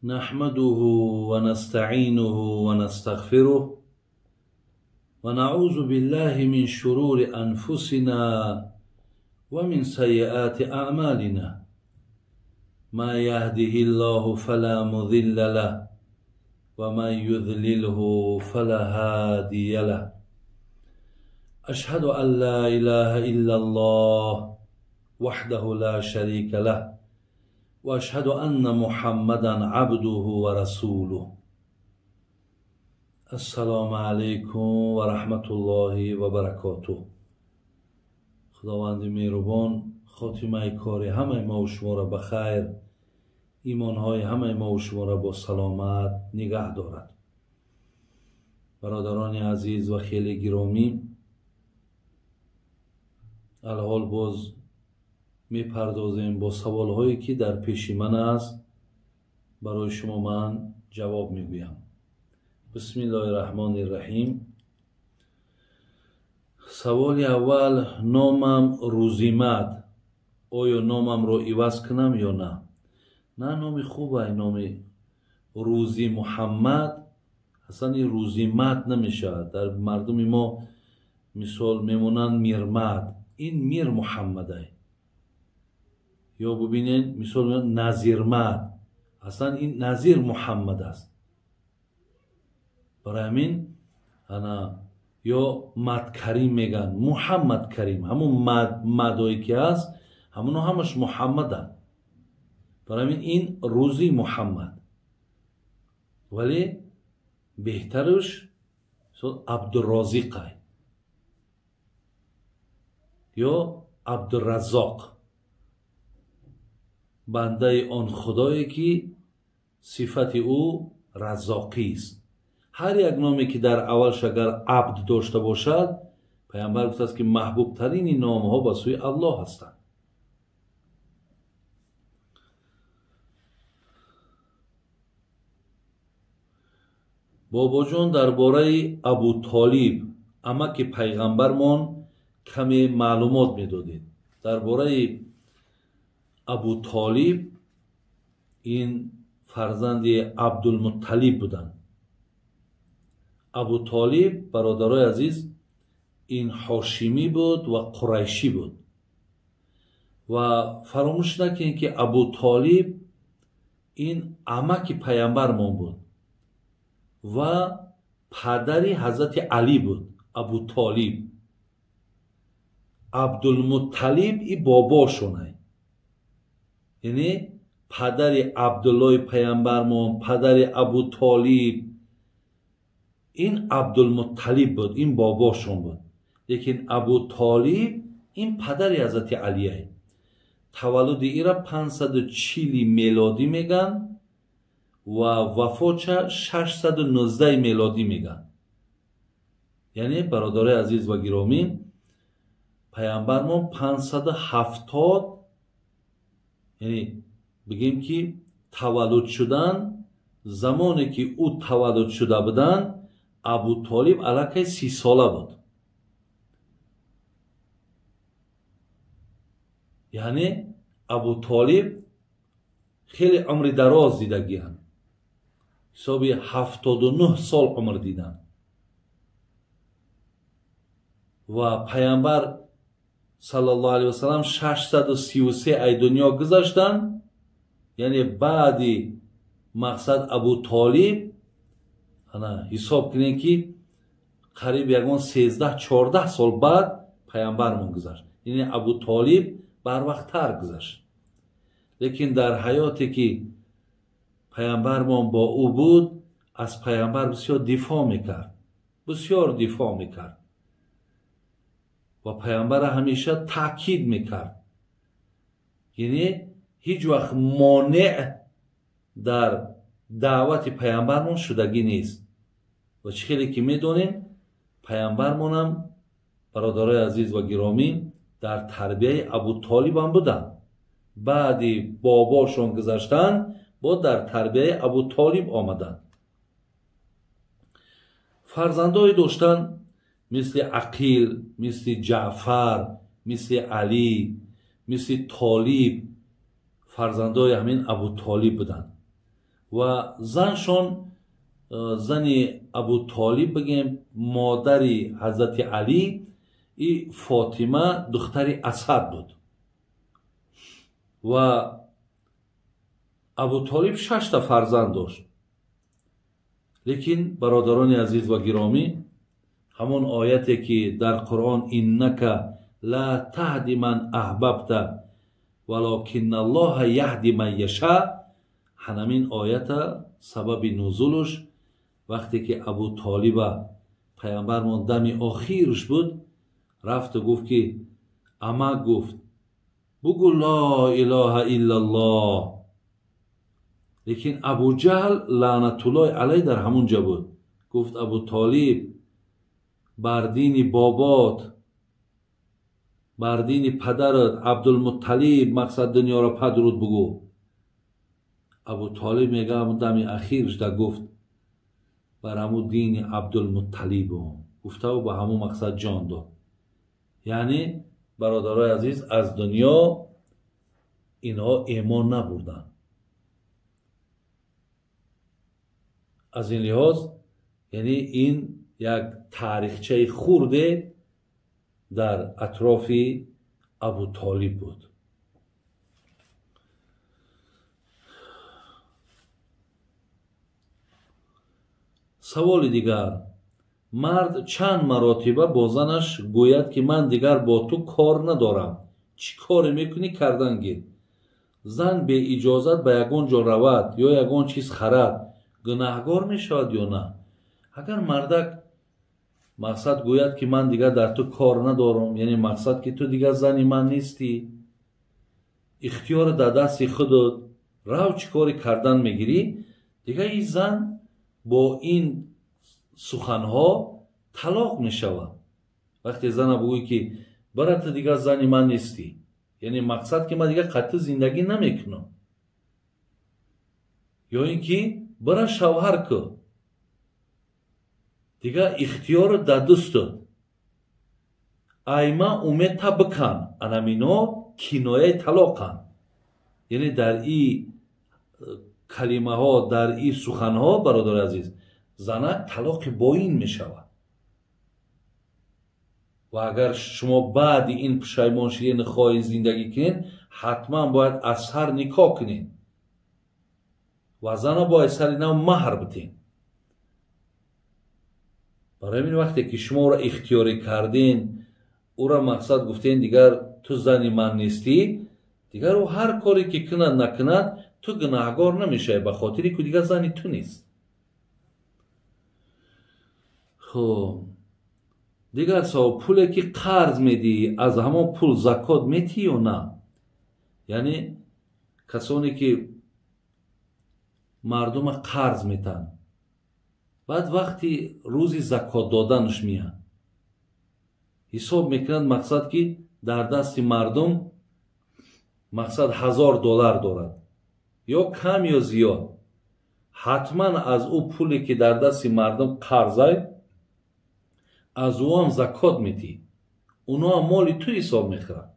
نحمده ونستعينه ونستغفره ونعوذ بالله من شرور أنفسنا ومن سيئات أعمالنا. ما يهده الله فلا مضل له ومن يضلله فلا هادي له. أشهد أن لا إله إلا الله وحده لا شريك له وأشهد أن محمدا عبده ورسوله. السلام عليكم ورحمة الله وبركاته. خداوند مهربان خاتمه کار همه ما و شما را به خیر، ایمانهای همه ما و شما را با سلامت نگه دارد. برادران عزیز و خیلی گرامی، الحال باز میپردازیم با سوالهایی که در پیش من است، برای شما من جواب میگویم. بسم الله الرحمن الرحیم. سوال اول: نامم روزیمد، آیا نامم رو عوض کنم یا نه؟ نه، نام خوبه، نام روزی محمد. اصلا این روزیمد نمیشه. در مردم ما مثال میمونن میرمد، این میر محمده. یا ببینین مثال نظیرمد، اصلا این نظیر محمد است. برای همین انا یا مد کریم میگن، محمد کریم، همون مد مدایی که هست همونو همش محمدن. برای همین این روزی محمد، ولی بهترش عبدالرازقه یا عبدالرزاق، بنده آن خدایی که صفت او رزاقی است. هر یک نامی که در اولش اگر عبد داشته باشد، پیامبر گفته است که محبوب ترین نام ها به سوی الله هستند. بابا جان، درباره ابو طالب امک پیغمبرمان کمی معلومات میدادید. درباره ابو طالب، این فرزند عبدالمطلب بودند. ابو طالب برادرای عزیز این هاشمی بود و قریشی بود. و فراموش نکنید که ابو طالب این امک پیامبرمان بود و پدر حضرت علی بود. ابو طالب عبدالمطلب ای باباشونه، یعنی پدر عبدالله پیامبرمان، پدر ابو طالب این عبدالمطلب بود، این باباشون بود. لیکن ابو طالب این پدر حضرت علیه. تولد ای را 540 میلادی میگن و وفاتش 619 میلادی میگن. یعنی برادرای عزیز و گرامی، پیامبرمان 570، یعنی بگیم که تولد شدن، زمانی که او تولد شده بودن، ابو طالب علاکه 30 ساله بود. یعنی ابو طالب خیلی عمر دراز دیدگیان، حساب 79 سال عمر دیدن. و پیامبر صلی الله علیه و سلم 633 ای دنیا گذشتن. یعنی بعدی مقصد ابو طالب حساب کنین که قریب یگان 13-14 سال بعد پیامبرمون گذشت. یعنی ابو طالب بر وقت تر گذشت. لیکن در حیاتی که پیامبرمون با او بود، از پیامبر بسیار دفاع میکرد، بسیار دفاع میکرد و پیامبر همیشه تاکید میکرد. یعنی هیچ وقت مانع در دعوت پیامبرمون شدگی نیست. و چه خیلی که میدونیم پیامبرمون هم برادرای عزیز و گرامی در تربیه ابو طالب هم بودن. بعدی باباشون گذشتن، با در تربیه ابو طالب آمدن. فرزندای داشتن مثل عقیل، مثل جعفر، مثل علی، مثل طالب، فرزندای همین ابو طالب بودن. Ва заншон, зани Абу Толиб бигем, модари Ҳазрати Алӣ, и Фотима духтари Асад буд. Ва Абу Толиб 6 фарзанд дошт. Лекин бародарони азиз ва гиромӣ, ҳамон ояте ки дар Қуръон иннака ла таҳди ман аҳбабта валокинна Аллоҳа яҳди ман яша, ҳанамин оята сабаби нузулуш вақте ки Абу Толиба пайғамбармон дами охирш буд, рафту гуфт ки ама гуфт бугӯ ло илоҳа иллаллоҳ. Лекин Абу Ҷаҳл лаънатуллоҳи алайҳ дар ҳамун ҷо буд. Гуфт Абу Толиб бар дини бобот, бар дини падарат Абдулмутталиб мақсад дунёро падруд бугӯ. Абу Толиб мега ҳамун дами ахирш да гуфт бар ҳамун дини Абдулмутталибум гуфтаву ба ҳамун мақсад ҷон дод. Яъне бародарои азиз, аз дунё инҳо эмон набурданд. Аз ин лиҳоз яъне ин як таърихчаи хурде дар атрофи Абу Толиб буд. Саволи дигар: мард чанд маротиба бо занаш гӯяд ки ман дигар бо ту кор надорам, чӣ коре мекунӣ кардан гир. Зан беиҷозат ба ягон ҷо равад ё ягон чиз харад, гунаҳгор мешавад ё на? Агар мардак мақсад гӯяд ки ман дигар дар ту кор надорам, яъне мақсад ки ту дигар зани ман нестӣ, ихтиёр дар дасти худат, рав чӣ коре кардан мегирӣ, дигар ин зан бо ин суханҳо талоқ мешавад. Вақте зана бугӯй ки бара ту дигар зани ман нестӣ, яъне мақсад ки ман дигар қатъи зиндагӣ намекунам, ё ин ки бара шавҳар кун, дигар ихтиёр дар дастат, айма умедта бикан. Анамино кинояи талоқанд. Яъне дар и калимаҳо, дар и суханҳо, бародари азиз, занак талоқи боин мешавад. Ва агар шумо баъди ин пушаймон шиден хоҳед зиндагӣ кунед, ҳатман бояд аз сар никоҳ кунед ва зана бояд сари нав маҳр битен. Барои ҳамин вақте ки шумо ӯро ихтиёрӣ карден, ӯро мақсад гуфтен дигар ту зани ман нестӣ, дигар ӯ ҳар коре ки кунад накунад, ту гунаҳгор намешавӣ, ба хотире ки дигар зани ту нест. Хуб, дигар савол: пуле ки қарз медиҳӣ, аз ҳамон пул закот метиҳӣ ё на? Яъне касоне ки мардума қарз метаҳанд, баъд вақти рӯзи закот доданаш меяд, ҳисоб мекунанд мақсад ки дар дасти мардум мақсад $1000 дорад, ё кам ё зиёд, ҳатман аз ӯ пуле ки дар дасти мардум қарзай, аз ӯ ҳам закот метиҳӣ, оно ҳам моли ту ҳисоб мехӯрад.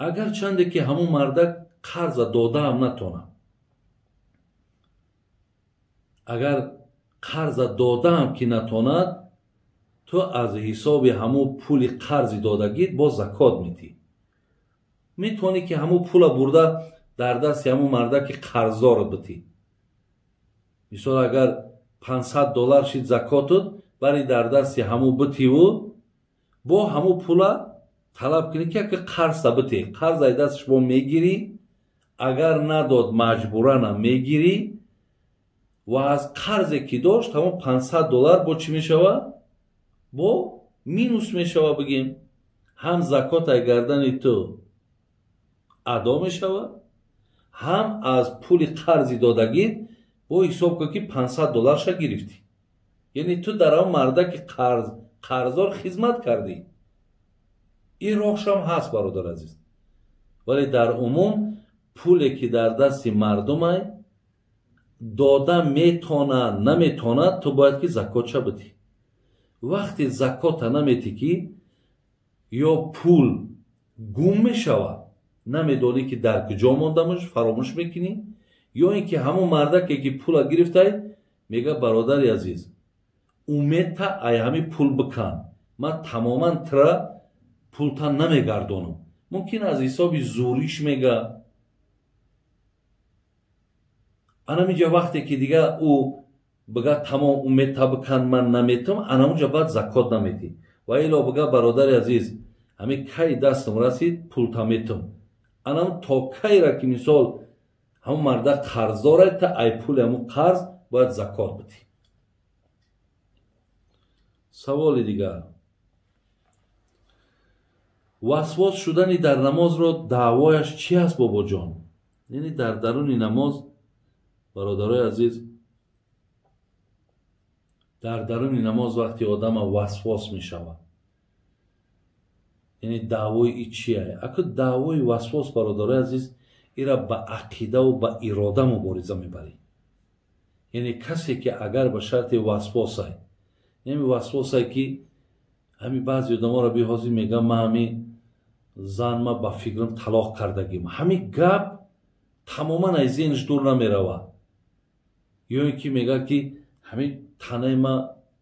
Агарчанде ки ҳамун мардак қарза додаам натонад, агар қарза додаам ки натонад, ту аз ҳисоби ҳамун пули қарзи додагит боз закот метиҳӣ. Метавонӣ ки ҳамун пула бурда дар дасти ҳамун мардаки қарздорат битӣ. Мисол агар $500 шид закотут, бари дар дасти ҳамун битиву бо ҳамун пула талаб кунӣ ки яке қарза битӣ. Қарз ай дасташ бо мегирӣ, агар надод маҷбуранам мегирӣ, ва аз қарзе ки дошт ҳамон $500 бо чӣ мешавад? Бо минус мешавад, бигем. Ҳам закот ай гардани ту адо мешавад, ҳам аз пули қарзи додагит бо ҳисоб кун ки $500 гирифтӣ. Яъне ту дар он мардаки қарздор хизмат кардӣ. Ин роҳшам ҳаст, бародар азиз. Вале дар умум пуле ки дар дасти мардумай дода метонад наметонад, ту бояд ки закотша битӣ. Вақте закота наметӣ ки ё пул гум мешавад, намедонӣ ки дар куҷо мондамаш, фаромӯш мекунӣ, Ё ин ки ҳамон мардаке ки пула гирифтай, мега: бародари азиз, умедта ай ҳами пул бикан, ман тамоман тира пулта намегардонам. Мумкин аз ҳисоби зӯриш мега. Анамиҷа вақте ки дига ӯ бига тамом умедта бикан, ман наметам, анамунҷа баъд закот наметӣ. Ва ило бига: бародари азиз, ҳами кай дастам расид, пулта метам. Анам то кайра ки мисол ҳамун марда қарздорад, та ай пули ҳамун қарз бояд закот бидӣ. Саволи дигар: васвос шудани дар намозро даъвояш чи аст, бобоҷон? Яъне дар даруни намоз, бародарои азиз, дар даруни намоз вақти одама васвос мешавад, яъне даъвои и чия? Аку даъвои васвос, бародарои азиз, ира ба ақидаву ба ирода мубориза мебарӣ. Яъне касе ки агар ба шарти васвосай, яъне васвосай ки ҳами баъзе одаморо биҳозир мегӯям, ман ҳами зан ма ба фикрам талоқ кардагим, ҳами гап тамоман аз зеҳнаш дур намеравад. Ё ин ки мегӯяд ки ҳами танаи ма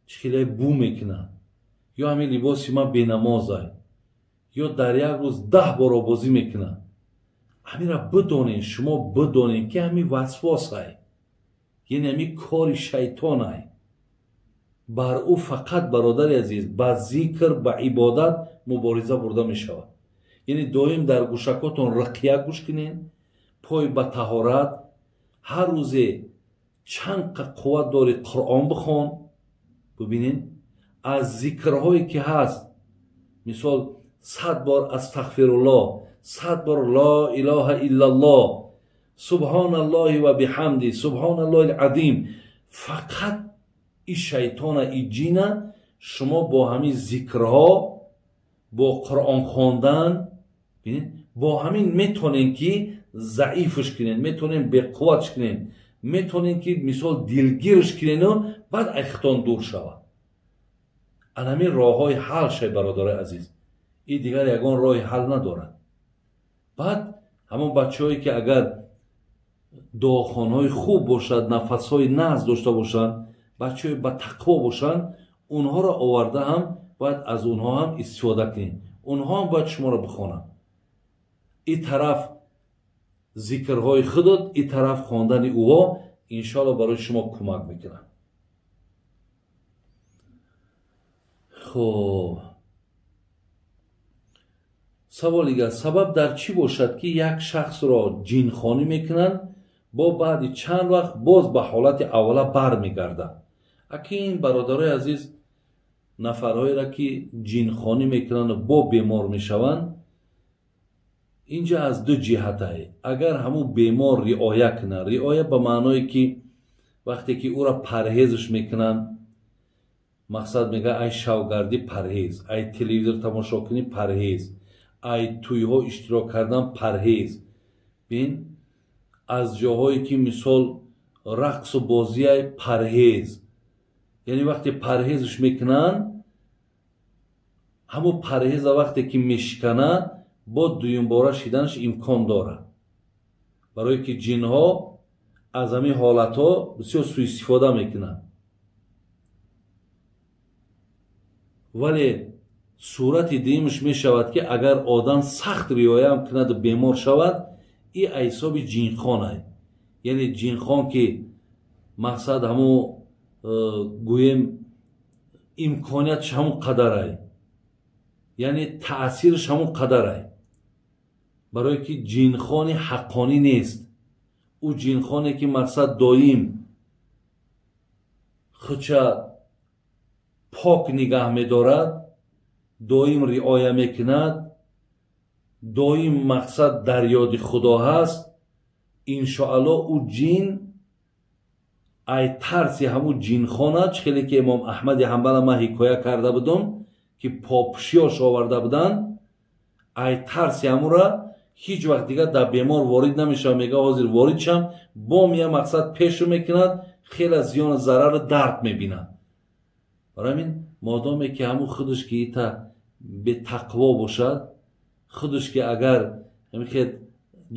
чӣ хеле бӯ мекунад, ё ҳами либоси ма бенамозай, ё дар як рӯз 10 бор обозӣ мекунад. Ҳамира бидонед, шумо бидонед ки ҳами васвосай, яъне ҳами кори шайтонай. Бар ӯ фақат, бародари азиз, ба зикр, ба ибодат мубориза бурда мешавад. Яъне доим дар гӯшакотон рақия гӯш кунед, пой ба таҳорат, ҳар рӯзе чанд қувват дори Қуръон бихон. Бибинед, аз зикрҳое ки ҳаст, мисол 100 бор астағфируллоҳ, 100 бор ло илоҳа иллаллоҳ, субҳоналлоҳи ва биҳамди, субҳоналлоҳи азим. Фақат и шайтона, и ҷина шумо бо ҳамин зикрҳо, бо Қуръон хондан, бо ҳамин метонед ки заифш кунед, метонед беқувватш кунед, метонед ки мисол дилгирш кунеду баъд айхтон дур шавад. Ан ҳамин роҳҳои ҳал шай, бародарои азиз, и дигар ягон роҳи ҳал надорад. Баъд ҳамон бачаҳое ки агар дуохонҳои хуб бошад, нафасҳои нағз дошта бошанд, бачаҳои ба тақво бошанд, онҳоро оварда ҳам бояд аз онҳо ҳам истифода кунед. Онҳо ҳам бояд шуморо бихонанд. И тараф зикрҳои худот, и тараф хондани ӯҳо иншоалло барои шумо кӯмак мекунад. Хуб, савол дигар: сабаб дар чӣ бошад ки як шахсро ҷинхонӣ мекунанд, бо баъди чанд вақт боз ба ҳолати аввала бармегардад? Аки ин, бародарои азиз, нафарҳоеро ки ҷинхонӣ мекунанду бо бемор мешаванд, инҷа аз ду ҷиҳатае. Агар ҳамун бемор риоя кунад, риоя ба маъное ки вақте ки ӯро парҳезш мекунанд, мақсад мега ай шавгардӣ парҳез, ай телевизор тамошо кунӣ парҳез, ай тӯйҳо иштирок кардан парҳез, бин аз ҷоҳое ки мисол рақсу бозиай парҳез. Яъне вақте парҳезш мекунанд, ҳамун парҳеза вақте ки мешиканад, бо дуюмбора шиданаш имкон дорад. Барое ки ҷинҳо аз ҳамин ҳолатҳо бисёр суистифода мекунанд. Вале сурати дуюмаш мешавад ки агар одам сахт риояам кунаду бемор шавад, и ҳисоби ҷинхонай. Яъне ҷинхон ки мақсад ҳамун гӯем имкониятш ҳамун қадарай, яъне таъсирш ҳамун қадарай. Барое ки ҷинхони ҳаққонӣ нест. Ӯ ҷинхоне ки мақсад доим худша пок нигаҳ медорад, доим риоя мекунад, доим мақсад дар ёди Худо ҳаст, иншоалло ӯ ҷин ай тарси ҳамун ҷинхона, чӣ хеле ки имом Аҳмади Ҳанбала ман ҳикоя карда будам ки попшиёш оварда буданд, ай тарси ҳамура ҳеҷ вақт дигар дар бемор ворид намешавад. Мега ҳозир ворид шам, бом я мақсад пешу мекунад, хеле зиёну зарару дард мебинад. Барои ҳамин модоме ки ҳамун худаш ки ита бетақво бошад, худаш ки агар ҳамин хел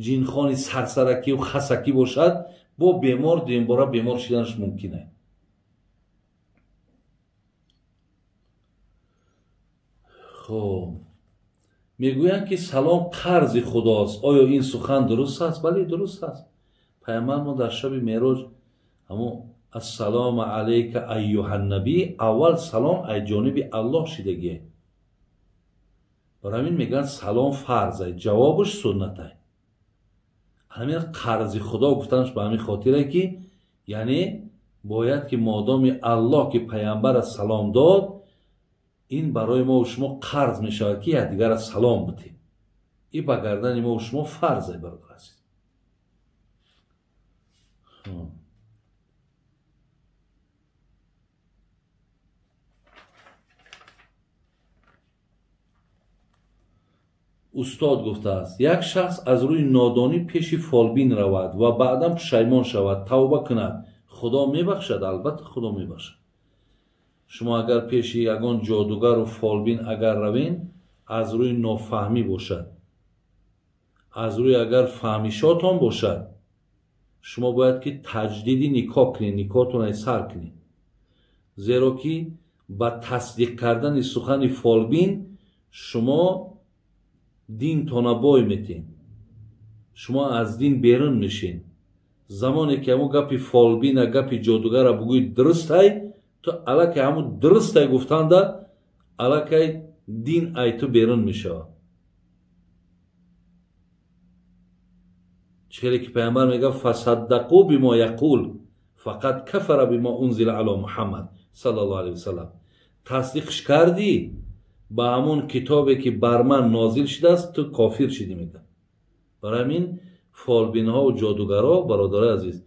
ҷинхони сарсаракиву хасакӣ бошад, бо бемор дуюмбора бемор шиданаш мумкин аст. Хоб, мегӯянд ки салом қарзи худост. Оё ин сухан дуруст аст? Бале, дуруст аст. Пайғамбар мо дар шаби мероҷ ҳамун ассалому алайка айюҳаннабӣ, аввал салом аз ҷониби Аллоҳ шидагие. Барои ҳамин мегӯянд салом фарз ай, ҷавобаш суннат ай. Ҳамин қарзи худо гуфтанаш ба ҳамин хотире ки яъне бояд ки модоми Аллоҳ ки пайғамбара салом дод, ин барои мо шумо қарз мешавад ки якдигара салом битем. Ин ба гардани мо шумо фарз ай, бародар азиз. Устод гуфтааст, як шахс аз рӯи нодонӣ пеши фолбин равад ва баъдан пушаймон шавад, тавба кунад, Худо мебахшад? Албатта Худо мебахшад. Шумо агар пеши ягон ҷодугару фолбин агар равен, аз рӯи нофаҳмӣ бошад, аз рӯи агар фаҳмишотон бошад, шумо бояд ки таҷдиди никоҳ кунед, никоҳтонро сар кунед. Зеро ки ба тасдиқ кардани сухани фолбин шумо динтона бой метен, шумо аз дин берун мешен. Замоне ки ҳамун гапи фолбина, гапи ҷодугара бугӯи дурустай, ту аллакай ҳамун дурустай гуфтанда аллакай дин ай ту берун мешавад. Чӣ хеле ки пайғамбар мегӯяд фасаддақу бимо яқул фақат кафара бимо унзила ало Муҳаммад саллаллоҳу алайҳи васаллам. Тасдиқш кардӣ ба ҳамун китобе ки бар ман нозил шудааст, ту кофир шидӣ, мегӯяд. Барои ҳамин фолбинҳову ҷодугарҳо, бародарои азиз,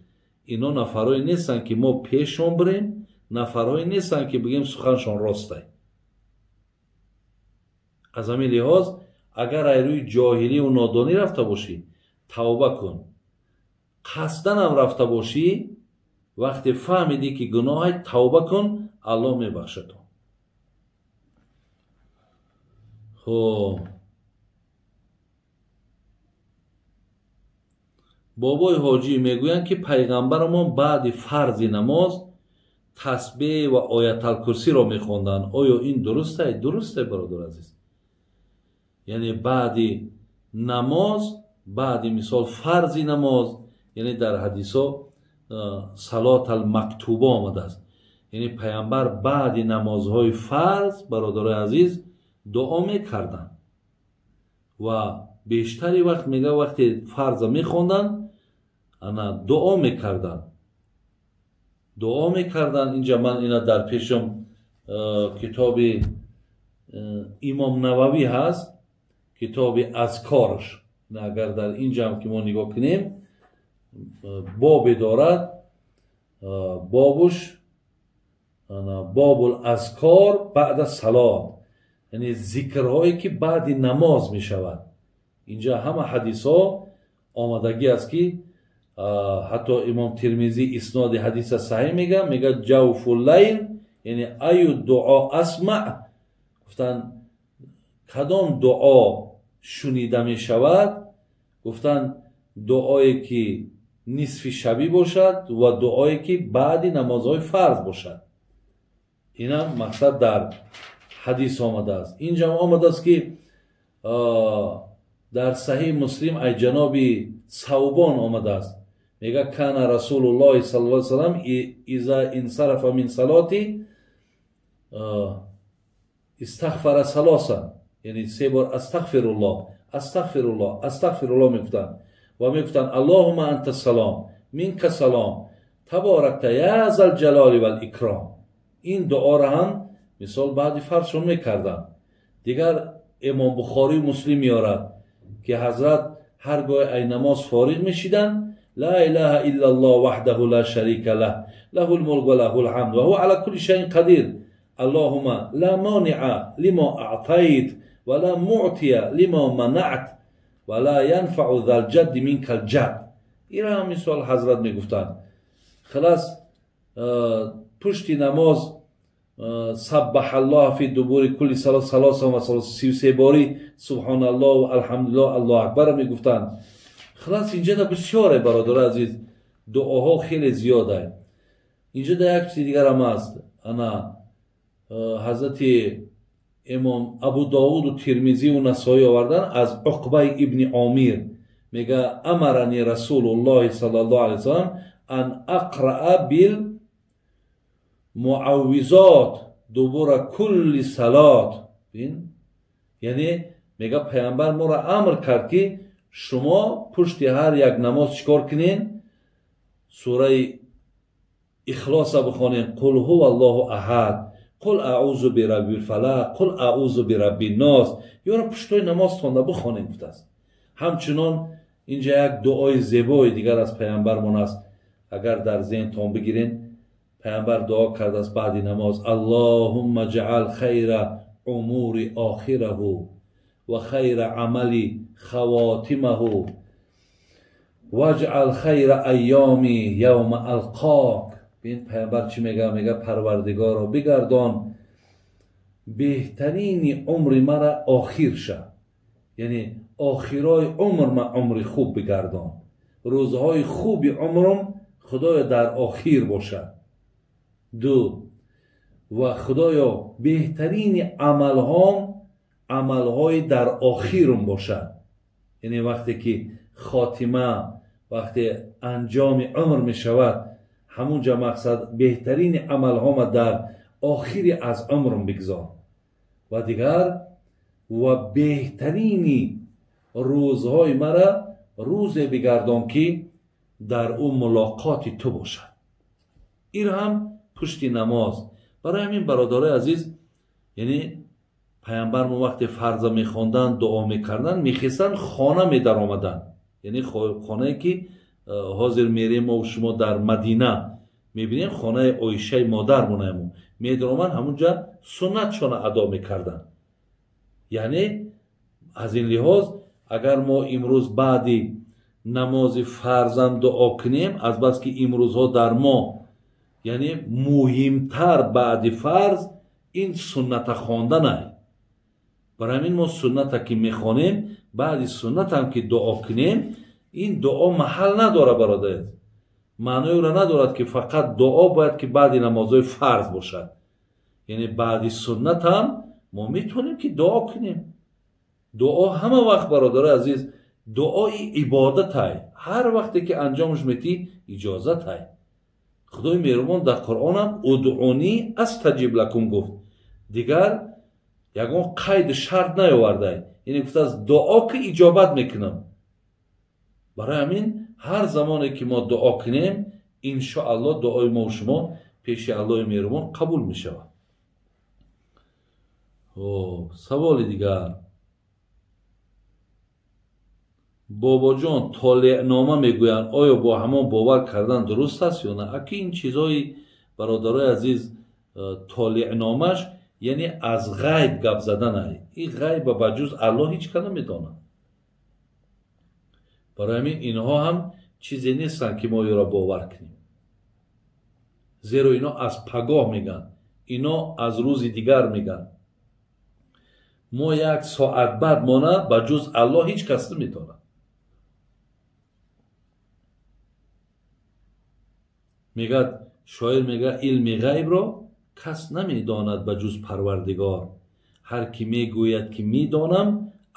ино нафарҳое нестанд ки мо пешон бирем, нафарҳое нестанд ки бигем суханшон ростай. Аз ҳамин лиҳоз агар ай рӯи ҷоҳилию нодонӣ рафта бошӣ, тавба кун. Қасданам рафта бошӣ, вақте фаҳмидӣ ки гуноҳай, тавба кун, Аллоҳ мебахшад. Хоб, бобои ҳоҷӣ мегӯянд ки пайғамбарамон баъди фарзи намоз тасбеҳ ва ояталкурсиро мехонданд. Оё ин дуруст аст? Дуруст аст, бародар азиз. Яъне баъди намоз, баъди мисол фарзи намоз, яъне дар ҳадисо салот алмактуба омадааст. Яъне пайғамбар баъди намозҳои фарз, бародарои азиз, дуо мекарданд ва бештари вақт мега вақте фарза мехонданд, ана дуо мекарданд. Дуо мекарданд. Инҷа ман ина дар пешам китоби Имом Нававӣ ҳаст, китоби Азкорш. Агар дар инҷам ки мо нигоҳ кунем, бобе дорад, бобуш бобул азкор баъда салот, яъне зикрҳое ки баъди намоз мешавад. Инҷа ҳама ҳадисҳо омадагӣ аст ки ҳатто Имом Тирмизӣ исноди ҳадиса саҳеҳ мегӯяд, мегӯяд ҷавфу лайл, яъне аю дуо асмаъ, гуфтанд кадом дуо шунида мешавад? Гуфтанд дуое ки нисфи шабӣ бошад ва дуое ки баъди намозҳои фарз бошад. Инам мақсад дар ҳадис омадааст. Инҷам омадааст ки дар саҳиҳи Муслим ай ҷаноби Савбон омадааст. Мегӯяд кана Расулуллоҳи саллаллоҳу алайҳи васаллам иза инсарафа мин салоти истағфара салосан, яъне се бор астағфируллоҳ, астағфируллоҳ, астағфируллоҳ мегуфтанд ва мегуфтанд аллоҳумма анта салом минка салом таборакта я зал ҷалоли вал икром. Ин дуоро ҳам мисол баъди фарзшон мекарданд. Дигар Имом Бухорию Муслим меорад ки ҳазрат ҳар гоҳ ай намоз фориғ мешиданд, ла илаҳа иллаллоҳ ваҳдаҳу ла шарика лаҳ лаҳул мулк ва лаҳул ҳамд ва ҳува ала кулли шайин қадир аллоҳумма ла мониа лимо аътайт ва ла муътия лимо манаат ва ла янфау зал ҷадди минкал ҷадд. Инро ҳам мисол ҳазрат мегуфтанд. Хилас пушти намоз саббаҳаллоҳ фи дубури кулли салот салосан ва 33 бори субҳоналлоҳ ва алҳамдулиллоҳ аллоҳу акбар мегуфтанд. Хулас инҷода бисёре, бародари азиз, дуоҳо хеле зиёда. Инҷода як чизи дигарам аст. Ана ҳазрати имом Абу Довуду Тирмизию Насоӣ овардан аз Уқбаи ибни Омир, мега: амарани Расулуллоҳи саллаллоҳу алайҳи васаллам ан ақраа бил муаввизот дубура кулли салот. Яъне мега паямбар моро амр кард, ки шумо пушти ҳар як намоз чикор кунен? Сураи Ихлоса бихонен, қул ҳува аллоҳу аҳад, қул аъузу бираббил фалақ, қул аъузу бираббин нос, ёро пуштои намоз хонда бихонем гуфтааст. Ҳамчунон инҷа як дуои зебои дигар аз паямбармон аст, агар дар зеҳнтон бигирен. Паямбар дуо кардааст баъди намоз: аллоҳумма ҷаъал хайра умури охираҳу ва хайра амали хавотимаҳу ваҷъал хайра айёми явма алқок. Бин, паямбар чӣ мега? Мега: Парвардигоро, бигардон беҳтарини умри мара охир ша, яъне охирои умр ма умри хуб бигардон, рӯзҳои хуби умрам, Худоё, дар охир бошад. Ду, ва Худоё, беҳтарини амалҳом амалҳои дар охирам бошад, яъне вақте ки хотима, вақте анҷоми умр мешавад, ҳамунҷа мақсад беҳтарини амалҳома дар охири аз умрам бигзор. Ва дигар, ва беҳтарини рӯзҳои мара рӯзе бигардон, ки дар ӯ мулоқоти ту бошад. Ин ҳам пушти намоз. Барои ҳамин, бародарои азиз, яъне паямбармо вақте фарза мехонданд, дуо мекарданд, мехестанд, хона медаромаданд, яъне хонае ки ҳозир мерем мо шумо дар Мадина мебинем, хонаи Оишаи модармонаемо, медароманд, ҳамунҷа суннатшона адо мекарданд. Яъне аз ин лиҳоз, агар мо имрӯз баъди намози фарзам дуо кунем, азбаски имрӯзҳо дар мо, яъне муҳимтар баъди фарз ин сунната хонданай. Барои ҳамин мо сунната ки мехонем, баъди суннатам ки дуо кунем, ин дуо маҳал надорад, бародари, маънои ӯро надорад, ки фақат дуо бояд ки баъди намозҳои фарз бошад. Яъне баъди суннатам мо метавонем ки дуо кунем. Дуо ҳама вақт, бародари азиз, дуои ибодатай, ҳар вақте ки анҷомш метӣ, иҷозатай. Худои меҳрубон дар Қуръонам удъунӣ астаҷиб лакум гуфт, дигар ягон қайду шарт наёвардай, яъне гуфтааст: дуо ки, иҷобат мекунам. Барои ҳамин ҳар замоне ки мо дуо кунем, иншоаллоҳ дуои мо шумо пеши Аллоҳи меҳрубон қабул мешавад. Саволи дигар: бобоҷон, толеънома мегӯянд, оё бо ҳамон бовар кардан дуруст аст ё на? Аки ин чизҳои, бародарои азиз, толеъномаш яъне аз ғайб гап заданай. Ин ғайба ба ҷуз Аллоҳ ҳеҷ ка намедонад. Барои ҳамин инҳо ҳам чизе нестанд, ки мо ёро бовар кунем, зеро ино аз пагоҳ мегӯянд, ино аз рӯзи дигар мегӯянд. Мо як соат баъд мона ба ҷуз Аллоҳ ҳеҷ кас намедонад. Мегӯяд шоир, мегӯяд: илми ғайбро кас намедонад ба ҷуз Парвардигор, ҳар ки мегӯяд, ки медонам,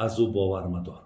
аз ӯ бовар мадор.